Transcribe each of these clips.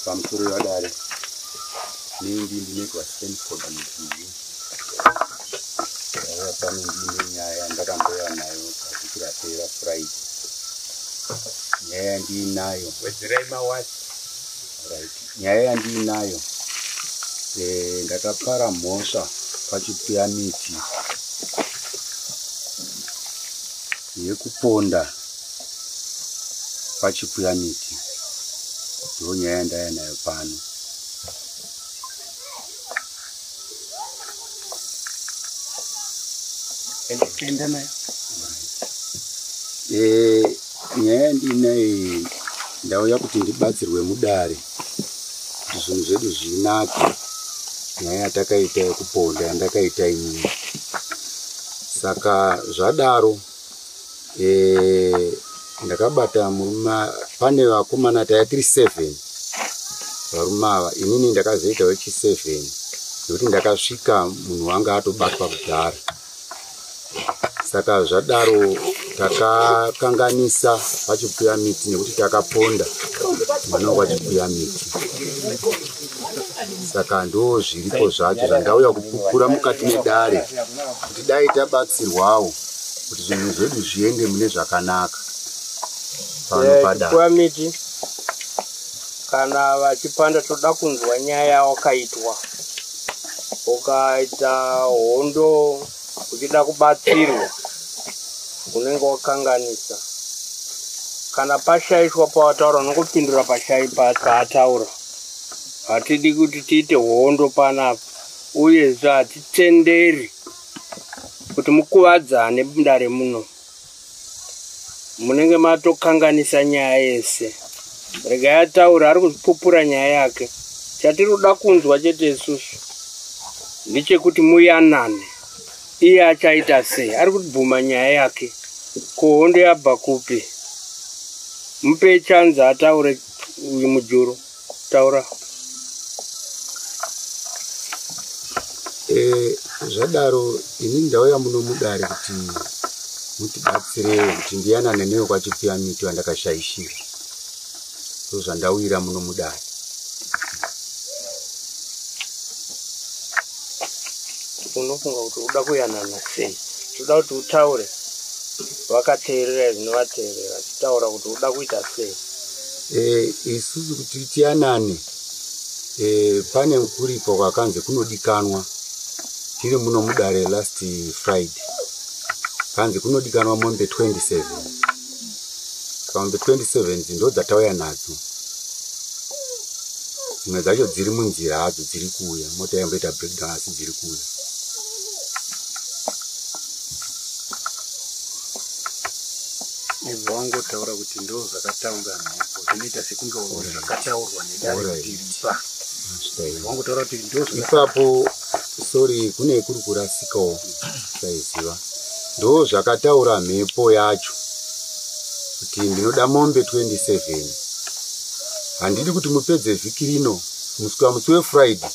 Pamusoro yadare nindi ndinoitwa Stanford Mujuru. Ndauya pano ndiine nyaya yandakambouya nayo pavhiki rapera Friday. Nyaya yandiinayo, Wedzerai mawati. Right. Nyaya yandiinayo, ndakapara mhosva pachipuya miti yekuponda pachipuya miti. Ndiyo nyaya yandauya nayo pano. Enda nayo. Nyaya yandinayo iyi, ndauya kuti ndibatsirwe mudare kuti zvinhu zvedu zvinake. Nyaya yatakaita yekuponda yandakaita inini. Saka zvadaro, ndakabata murume, pane vakomana taiya tiri 7 varume ava. Inini ndakazoita wechi 7 nekuti ndakasvika munhu wanga atobatwa kudhara. Saka zvadaro takakanganisa pachipuya miti nekuti takaponda mwana wachipuya miti. Saka ndo zviripo zvacho zvandauya kupupura mukati medare kuti dai tabatsirwawo kuti zvinhu zvedu zviende mune zvakanaka pano padare. Chipuya miti, kana vachipanda toda kunzwa nyaya yawakaitwa. Ukaita hondo uchida kubatsirwa, unenge wakanganisa. Kana pashaishwa pawataura, unongopindura paataura. Hatidi kuti tiite hondo panapa, uyezve hatitenderi kuti mukuvadzane mudare muno. Munenge matokanganisa nyaya yese. Regai ataura, ari kuzvipupura nyaya yake. Chatiri kuda kunzwa chete isusu ndechekuti muyanane. Iye achaita sei? Ari kubvuma nyaya yake. Ko hondo yabva kupi? Mupe chanza ataure uyu Mujuru. Taura. Zvadaro ini ndauya muno mudare kuti mutibatsirewo kuti ndiyanane newe kwachipuya miti wandakashaishira. Ndo zvandauyira muno mudare. Unofunga kuti uda kuyanana sei? Toda kuti utaure vakateerera zvinovateerera, chitaura kuti uda kuita sei. Isusu kuti tiyanane, pane kuripo kwakanzi kunodikanwa. Tiri muno mudare last Friday, kanzi kunodikanwa mombe 27. Saka mombe 27 ndo dzatauya nadzo. Dzimwe dzacho dziri munzira hadzo, dziri kuuya. Mota yamboita breakdown asi dziri kuuya. Ibva wangotaura kuti ndo zvakataura mhepo, zvinoita sekunge zvakataurwa nedare kuti ripa. Wangotaura kuti ndo Ipapo sorry, kune kuri kurasikawo saiziva. Ndo zvakataura mhepo yacho kuti ndinoda mombe 27. Handidi kuti mupedze vhiki rino, muswika musi weFriday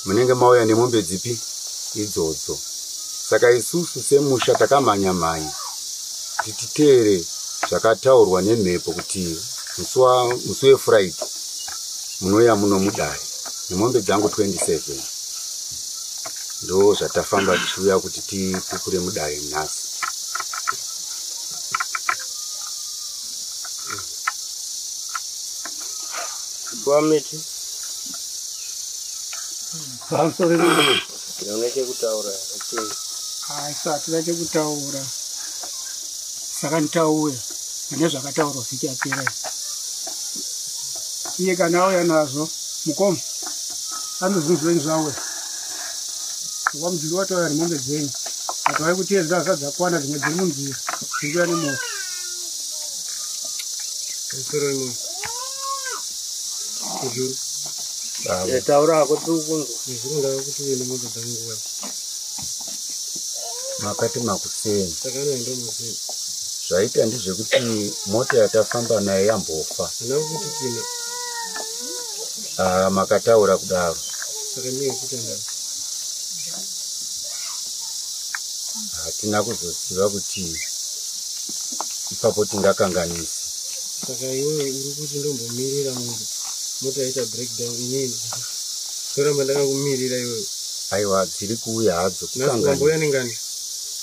munenge mauya nemombe dzipi idzodzo. Saka isusu semusha takamhanya-mhanya kuti titeere zvakataurwa nemhepo kuti musi weFriday munouya muno mudare nemombe dzangu 27. Ndo zvatafamba tichiuya kuti tipupure mudare nhasi. Chipuya miti, Pamusoro. Une chekutaura here? Asi hatina chekutaura. Saka nditauya pane zvakataurwa vhiki yapera. Iye kana auya nazvo, mukoma anozvinhu zvenyu zvauya waMujuru, watauya nemombe dzenyu, atauya kuti iye zvida dzakwana, dzimwe dziri munzira, dziri kuuya nemota. Musoro Mujuru. Taura hako, tiri kunzwa. Zvinongava kuti uye nemombe dzangu nguva? Makati makuseni. Saka anoenda museni. Zvaita ndezvekuti mota yatafamba nayo yambofa. Hana kuti tina. Ah, makataura kudaro. Saka ndinge ndava. Hatina kuzoziva kuti ipapo tingakanganisi. Saka iwewe uri kuti ndombomirira mombe? Mota yaita breakdown inini. Toramba ndakakumirira iwewe. Aiwa, dziri kuuya hadzo. Nhasi wambouya nengani?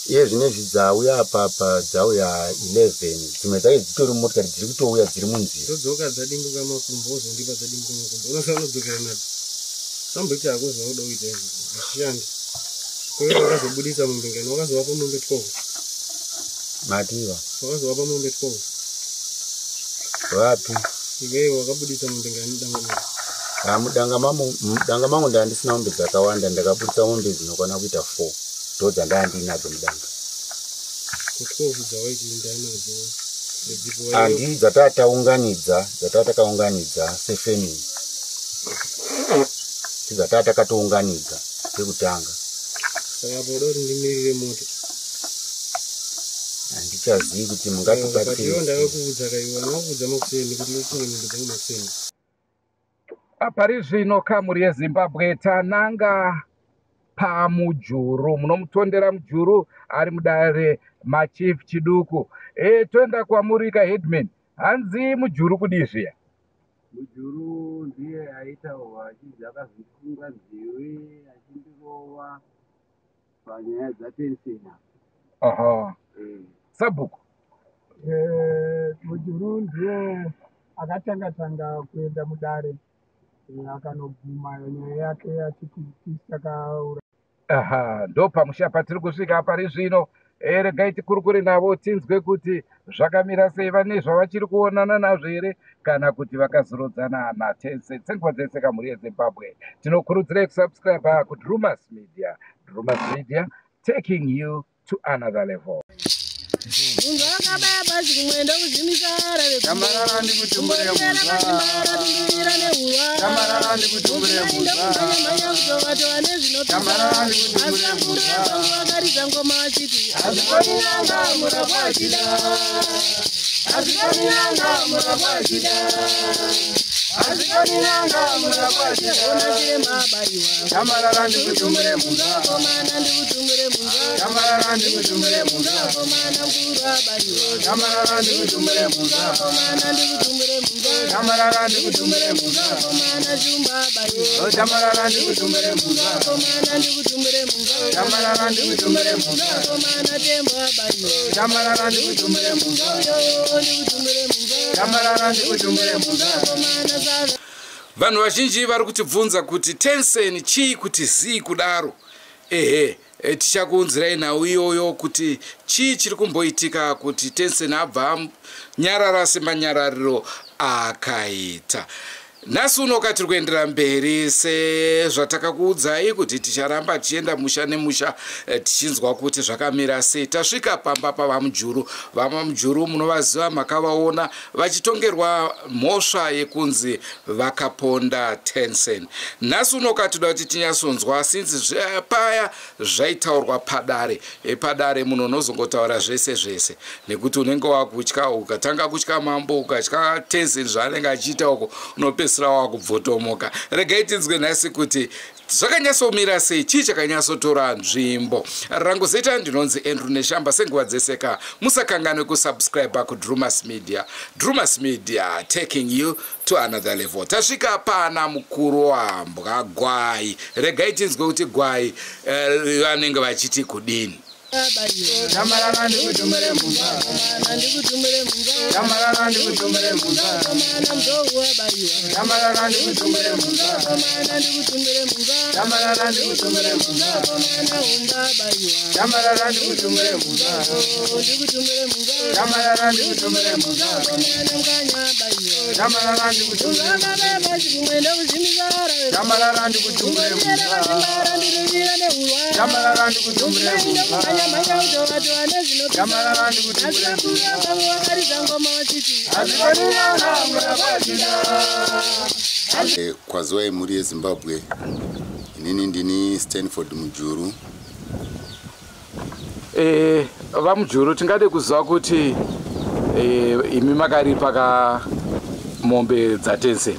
Iye zvinezvi dzauya apapa dzauya 11, dzimwe dzacho dzitori mumotikari, dziri kutouya, dziri munzira. Dzodzoka dzadimbuka makumbo, wozondipa dzadimbuka makumbo. Unofanira kudzokera nadzo. Samboita hako zvaunoda kuita izvo. Hazvishandi. Koiwe wakazobudisa mombe ngani? Wakazovapa mombe 12. Mativa. Wakazovapa mombe 12. Vapi? Iwewe wakabudisa mombe ngani mudanga mako? Ah, mudanga mangu, mudanga mangu ndaa ndisina mombe dzakawanda, ndakabudisa mombe dzinokwana kuita 4. Ndo dzandaa ndinadzo mudanga. Ko 12 dzawaiti ndanadzo ndedzipo? Handi dzataa taunganidza, dzataa takaunganidza sefamily. Dzataa takatounganidza pekutanga. Saka apa uda kuti ndimirire mota? Handichazivi kuti But iwe mungatibatsire. Ndakakuudza kaiwa, ndakakuudza makuseni kuti ndotenge mombe dzangu makuseni. Pari zvino kamuri yeZimbabwe tananga paMujuru, munomutondera Mujuru ari mudare maChief Chiduku. Toenda kwamurika headman, hanzi Mujuru kudii zviya? Mujuru ndiye aitaurwa achinzi akazondifunga nziwe achindirova panyaya dzaTensena. Aha, sabhuku. Mujuru ndiye akatanga tanga kuenda mudare, akanobvuma nyaya yake achiti takaura. Aha, ndo pamusha patiri kusvika pari zvino. Regai tikurukure navo tinzwe kuti zvakamira sei, vane zvavachiri kuonana nazvo here kana kuti vakazorodzana naTense. Tsenguva dzese kamhuri yeZimbabwe, tinokurudzirai kusubscribe kuDrumas Media. Drumas Media, taking you to another level. Munhu akabaya bhazi kumwenda kuzvimisa. Tamarara ndikutumbure muzva. Ravekumira nehuwa. Tamarara ndikutumbure muzva. Mhanya kutovatova nezvinopisa. Tamarara ndikutumbure muzva. Vakaridza ngoma vachiti Hazvikoniranga murapwa achida, hazvikoniranga murapwa achida, Hazvikoniranga murapwa achida. Ona chiremba abaiwa. Tamarara ndikutumbure muzva. Komana ndikutumbure muzva. Tamarara ndikutumbure muzva. Komana mukuru abaiwa. Tamarara ndikutumbure muzva. Komana ndikutumbure muzva. Tamarara ndikutumbure muzva. Komana shumba abaiwa. Tamarara ndikutumbure muzva. Komana ndikutumbure muzva. Tamarara ndikutumbure muzva. Komana tembo abaiwa. Tamarara ndikutumbure muzva. Ndikutumbure muzva. Tamarara ndikutumbure muzva. Komana saka. Vanhu vazhinji vari kutibvunza kuti Tensen chii kuti zii kudaro. Ehe, tichakuunzirai nhau iyoyo kuti chii chiri kumboitika kuti Tensen abva anyarara semanyarariro akaita. Nhasi unoka tiri kuendera mberi sezvatakakuudzai kuti ticharamba tichienda musha nemusha, tichinzwa kuti zvakamira sei. Tasvika pamba pavaMujuru. VamaMujuru munovaziva, makavaona vachitongerwa mhosva yekunzi vakaponda Tensen. Nhasi unoka toda kuti tinyatsonzwa sinzi paya zvaitaurwa padare. Padare munhu unozongotaura zvese zvese nekuti unenge wakutya. Ukatanga kutya mambo, ukatya Tensen zvaanenge achiita uko, unopedzisira wakubvotomoka. Regai tinzwe nhasi kuti zvakanyatsomira sei, chii chakanyatsotora nzvimbo. Rangu zita ndinonzi Andrew Neshamba. Senguva dzeseka, musakanganwe kusubscribe kuDrumas Media. Drumas Media, taking you to another level. Tasvika pana mukuru wambwa Gwai. Regai tinzwe kuti Gwai vanenge vachiti kudini. Tamarara ndikutumbure muzva. Ndikutumbure muzva. Tamarara ndikutumbure muzva. Komana mzou abaiwa. Tamarara ndikutumbure muzva. Komana ndikutumbure muzva. Tamarara ndikutumbure muzva. Komana humba abaiwa. Tamarara ndikutumbure muzva. Ndikutumbure muzva. Tamarara ndikutumbure muzva. Komana mukanya abaiwa. Tamarara ndikutumbure Akabaya bhazi kumwenda kuzvimisa. Tamarara ndikutumbure muzva. Tamarara ndikutumbure muzva. Mhanya kutovatova nezvinopisa. Tamarara ndikutumbure muzva. Vakaridza ngoma vachiti Hazvikoniranga murapwa achida. Kwaziwai mhuri yeZimbabwe, inini ndini Stanford Mujuru. VaMujuru, tingade kuziva kuti imi makaripa ka mombe dzaTensen?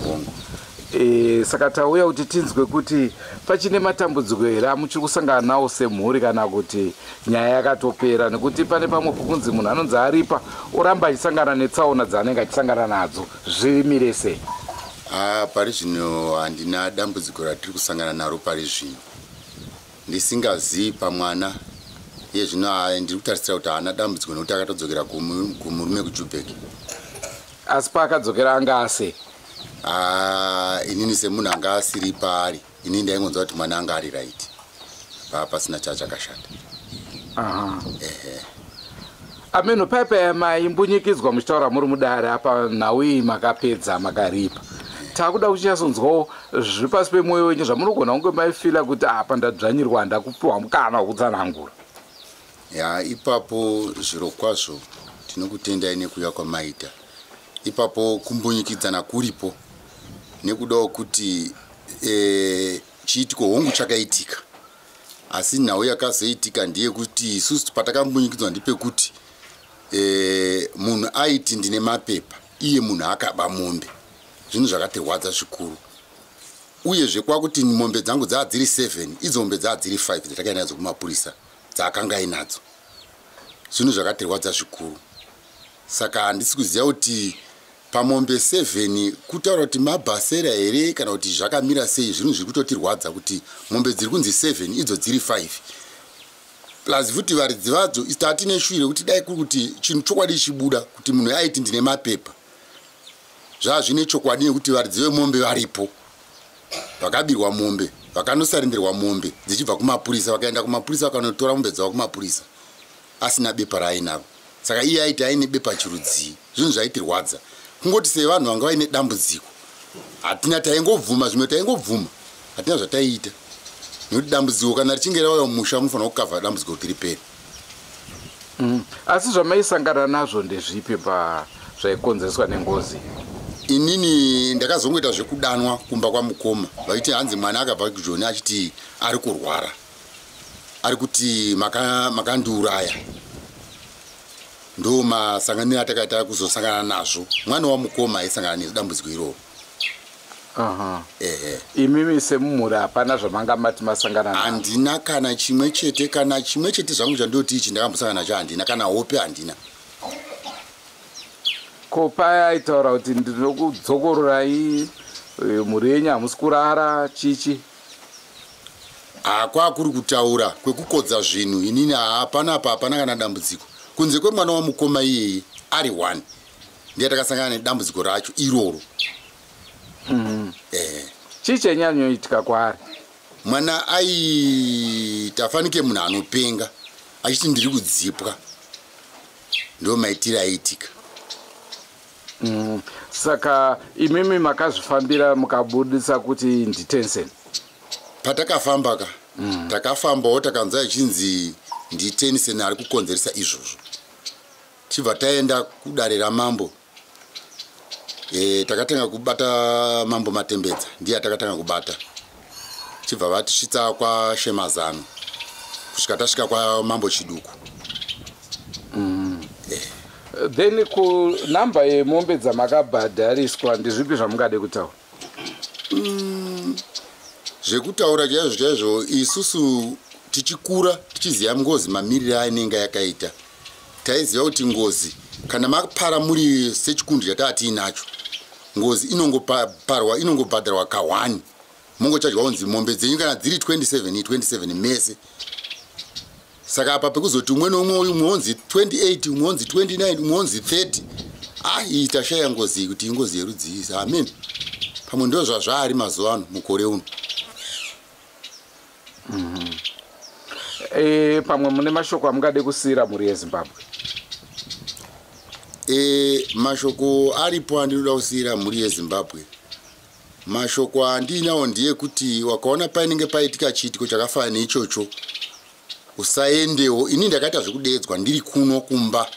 Bongo. Saka tauya kuti tinzwe kuti pachine matambudziko here amuchiri kusangana nawo semhuri kana kuti nyaya yakatopera, nekuti pane pamwe pokunzi munhu anonzi aripa oramba achisangana netsaona dzaanenge achisangana nadzo. Zvirimire sei? Pari zvino handina dambudziko ratiri kusangana naro pari zvino. Ndisingazivi pamwana iye zvino ndiri kutarisira kuti haana dambudziko nekuti akatodzokera kumurume kuJubek. Asi paakadzokera anga ase? Inini semunhu anga asiri paari, inini ndaingonzwa kuti mwana anga ari right, paa pasina chachakashata. Ehe. Ameno paipa maimbunyikidzwa muchitaura muri mudare apa, nhau iyi makapedza makaripa. Takuda kuchinyatsoonzwawo zviri pasi pemwoyo wenyu zvamunogona kunge maifila kuti apa ndadzvanyirwa, handakupiwa mukana wekutsanangura. Ya, ipapo zviro kwazvo tinokutendai nekuuya kwamaita. Ipapo kumbunyikidzana kuripo nekudawo kuti chiitiko hongu chakaitika, asi nhau yakazoitika ndeyekuti isusu patakambunyikidzwa ndepekuti munhu aiti ndine mapepa, iye munhu akaba mombe. Zvinhu zvakatirwadza zvikuru. Uyezve kwakuti mombe dzangu dzaa dziri 7, idzo mombe dzaa dziri 5 dzatakaenda nadzo kumapurisa dzaakanga ainadzo. Zvinhu zvakatirwadza zvikuru. Saka handisi kuziva kuti pamombe 7 kutaura kuti mabhasera here kana kuti zvakamira sei. Zvinhu zviri kutotirwadza kuti mombe dziri kunzi 7, idzo dziri 5, plus futi varidzi vadzo tatine shuwiro yekuti dai kuri kuti chinhu chokwadi chibuda kuti munhu aiti ndine mapepa, zvaa zvine chokwadi nekuti varidzi vemombe varipo vakabirwa mombe, vakanosarenderwa mombe dzichibva kumapurisa, vakaenda kumapurisa vakanotora mombe dzavo kumapurisa asina bepa raainaro. Saka iye aiti aine bepa chirudzii? Zvinhu zvaitirwadza. Kungoti sevanhu vanga vaine dambudziko hatina, taingobvuma zvimwe, taingobvuma, hatina zvataiita nekuti dambudziko kana richinge rauya mumusha munofanira kukavha dambudziko kuti ripere. Asi zvamaisangana nazvo ndezvipi pa zvaikonzereswa nengozi? Inini ndakazongoita zvekudanwa kumba kwamukoma vaiti hanzi mwana akabva kuJoni achiti ari kurwara, ari kuti makandiuraya. Ndo masanganiro atakaita kuzosangana nazvo. Mwana wamukoma aisangana nedambudziko iroro. Ehe. Imimi semumhuri hapana zvamanga mati masangana nazvo? Handina kana chimwe chete, kana chimwe chete zvangu chandoti ichi ndakambosangana nacho handina, kana hope handina. Ko paya aitaura kuti ndinokudzokororai mhuri yenyu, hamusi kurara, chichi? Hakwakuri kutaura kwekukodza zvinhu. Inini hapana apa, hapana kana dambudziko kunze kwemwana wamukoma iyeye ari one, ndiye takasangana nedambudziko racho iroro. Ehe. Chii chanyanyoitika kwaari? Mwana aita fanike munhu anopenga achiti ndiri kudzipwa, ndo maitiro aiitika. Saka imimi makazvifambira mukabudisa kuti ndiTensen? Patakafamba ka, takafambawo takanzwa ichinzi ndiTensen ari kukonzeresa izvozvo. Tibva taenda kudare ramambo. Takatanga kubata Mambo Matembedza, ndiye atakatanga kubata. Chibva vatisvitsa kwaShemazano kusvika tasvika kwaMambo Chiduku. Then kunhamba yemombe dzamakabhadhariswa ndezvipi zvamungade kutaura? Zvekutaura chaizvo chaizvo, isusu tichikura tichiziva ngozi mamiriro ainenge yakaita, taiziva kuti ngozi kana mapara muri sechikundu chataa tiinacho, ngozi inongoparwa, inongobhadharwa ka1, mongochadya kunzi mombe dzenyu kana dziri 27, 27 mese. Saka apa pekuzoti umwe neumwe, umwe onzi 28, umwe onzi 29, umwe onzi 30, ah, iyi tashaya ngozi iyi kuti ingozi yerudzii. Amen, pamwe ndo zvazvaari mazuva ano, mukore uno. Pamwe mune mashoko amungade kusiyira mhuri yeZimbabwe? Mashoko aripo andinoda kusiyira mhuri yeZimbabwe, mashoko andinawo ndeyekuti wakaona painenge paitika chiitiko chakafanana neichocho, usaendewo. Ini ndakaita zvekudeedzwa ndiri kuno kumba,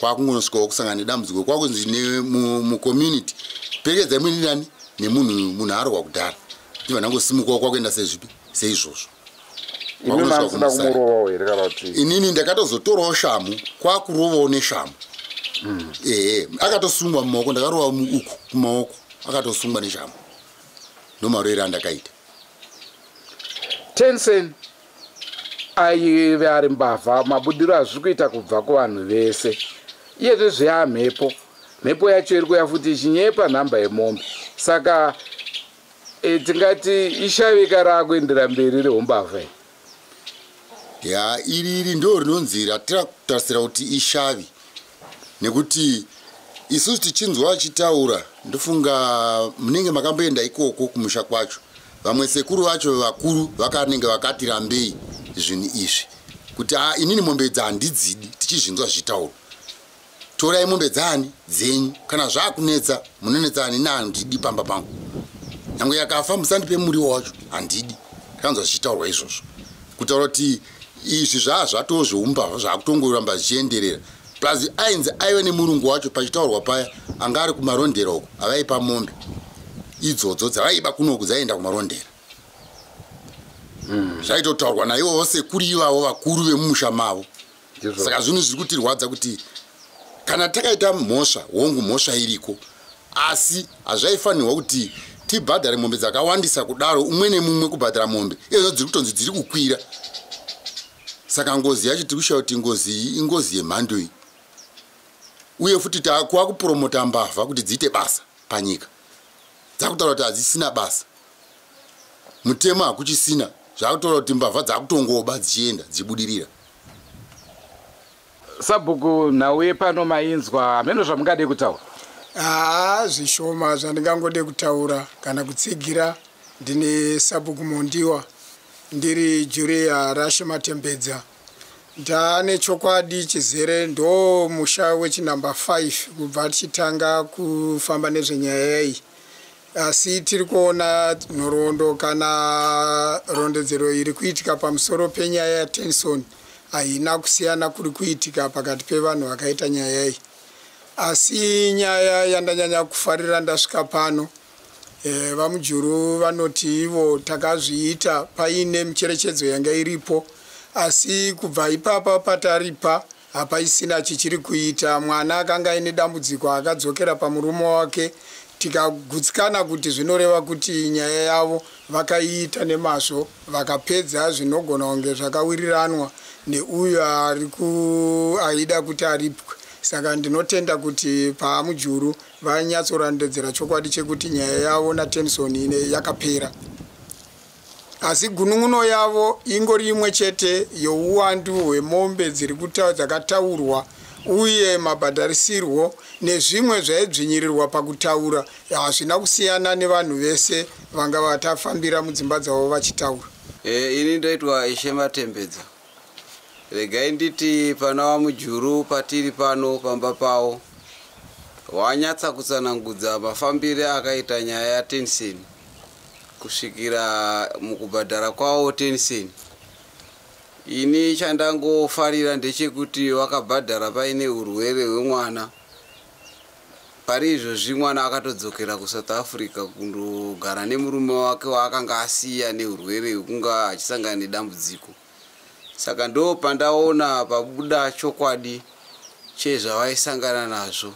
kwakungonosvikawo kusangana nedambudziko, kwakunzi mucommunity perekedzai muini nani nemunhu, munhu arwa kudhara. Ndibva ndangosimukawo kwakuenda sezvipi seizvozvo. Imi mamusina kumurovawo here kana kuti? Inini ndakatozotorawo shamu kwakurovawo neshamu. Ehe, akatosungwa mumaoko, ndakarova uku kumaoko, akatosungwa neshamu. Ndo marovero andakaita. Tensen aive ari mbavha, mabudiro azviri kuita kubva kuvanhu vese. Iyezve zveyamhepo, mhepo yacho iri kuya futi ichinyepa nhamba yemombe. Saka tingati ishavika raakuendera mberi reumbavha. Ya, iri ndo rinonzi ratira kutarisira kuti ishavi, nekuti isusu tichinzwa vachitaura, ndofunga munenge makamboenda ikoko kumusha kwacho, vamwe sekuru vacho vakuru vakanenge vakati rambei zvinhu izvi, kuti a inini mombe idzi handidzidi. Tichizvinzwa zvichitaura, torai mombe dzani dzenyu, kana zvaakunetsa munonetsani, ini handidi pamba pangu, nyange yakafa musandipe muriwo wacho, handidi. Takanzwa zvichitaurwa izvozvo, kutaura kuti izvi zvaa zvatoo zveumbavha, zvaakutongoramba zvichienderera. Plus ainzi aive nemurungu wacho pachitaurwa paya, anga ari kuMarondera uko, avaipa mombe idzodzo dzavaiba kunoku, dzaienda kuMarondera. Zvaitotaurwa naivovo sekuru ivavo vakuru vemumusha mavo. Saka zvinhu zviri kutirwadza kuti kana takaita mhosva, hongu mhosva iriko, asi hazvaifanirwa kuti tibhadhare mombe dzakawandisa kudaro, umwe nemumwe kubhadhara mombe izvo dziri kutonzi dziri kukwira. Saka ngozi yacho tiri kushaya kuti ngozi iyi ingozi yemhando iyi, uye futi takuva kupromota mbavha kuti dziite basa panyika, dzakutaura kuti hadzisina basa, mutemo hakuchisina, zvakutaura kuti mbavha dzakutongoba dzichienda dzichibudirira. Sabhuku, nhau yepano mainzwa, hameno zvamungade kutaura. Haa, zvishoma zvandingangode kutaura kana kutsigira. Ndine Sabhuku Mondiwa, ndiri Juria Rashe Matembedza. Ndaane chokwadi chizere, ndo musha wechinamba 5 kubva tichitanga kufamba nezvenyaya iyi, asi tiri kuona nhoroondo kana rondedzero iri kuitika pamusoro penyaya yaTenson haina kusiyana kuri kuitika pakati pevanhu vakaita nyaya iyi. Asi nyaya yandanyanya kufarira ndasvika pano, VaMujuru vanoti ivo takazviita paine micherechedzo yanga iripo, asi kubva ipapa pataripa hapaisina chichiri kuita. Mwana akanga aine dambudziko akadzokera pamurume wake, tikagutsikana kuti zvinoreva kuti nyaya yavo vakaiita nemazvo, vakapedza zvinogona kunge zvakawiriranwa neuyo ari aida kuti aripwe. Saka ndinotenda kuti paMujuru vanyatsorondedzera chokwadi chekuti nyaya yavo naTenson ine yakapera, asi gunun'uno yavo ingori imwe chete youwandu hwemombe dziri dzakataurwa uye mabhadharisirwo nezvimwe zvaidzvinyirirwa pakutaura hazvina kusiyana nevanhu vese vanga vatafambira mudzimba dzavo vachitaura. Ini ndoitwa Ishe Matembedza. Regai nditi pana vaMujuru patiri pano pamba pavo, wanyatsa kutsanangudza mafambire akaita nyaya yaTenson kusvikira mukubhadhara kwawo Tenson. Ini chandangofarira ndechekuti wakabhadhara paine urwere hwemwana. Pari izvozvi mwana akatodzokera kuSouth Africa kundogara nemurume wake waakanga asiya neurwere hwekunga achisangana nedambudziko. Saka ndo pandaona pabuda chokwadi chezvavaisangana nazvo.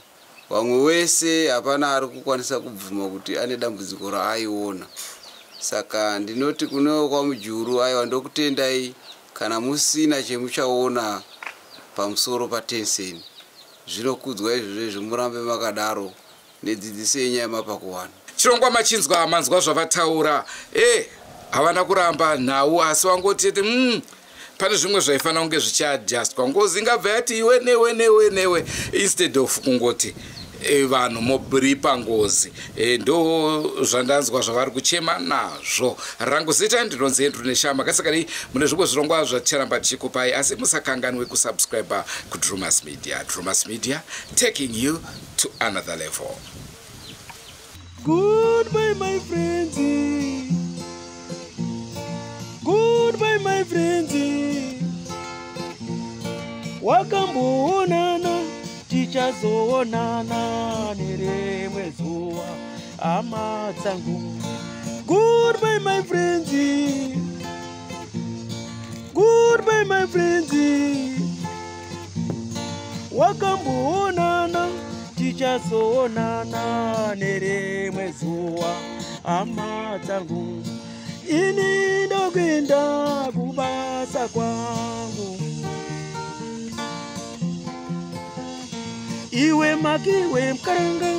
Vamwe wese hapana ari kukwanisa kubvuma kuti ane dambudziko raaiona. Saka ndinoti kunewo kwaMujuru, aiwa, ndokutendai kana musina chemuchaona pamusoro paTenson. Zvinokudzwa izvozvo izvo, murambe makadaro nedzidziso yenyaya mapakuwana. Chirongwa machinzwa, manzwa zvavataura. Havana kuramba nhau, asi vangoti pane zvimwe zvaifanira kunge zvichiadjustwa. Ngozi ingabva yati iwe newe newe newe, instead of kungoti vanhu mobripa ngozi. Ndo zvandanzwa zvavari kuchema nazvo. Rangu zita ndinonzi Andrew Neshamba. Kasakadii mune zvimwe zvirongwa zvaticharamba tichikupai, asi musakanganwe kusubscribe kuDrumas Media. Drumas Media, taking you to another level. Goodbye, my friends. Goodbye, my friends. Wakamboonana, tichazoonana nerimwe zuva, hama dzangu. Goodbye, my friends. Goodbye, my friends. Wakamboonana, tichazoonana nerimwe zuva, hama dzangu. Ini ndokuenda kubasa kwangu. Iwe Makiwe Mukaranga.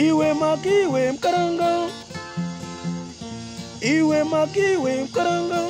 Iwe makiwe mukaranga, iwe makiwe mukaranga.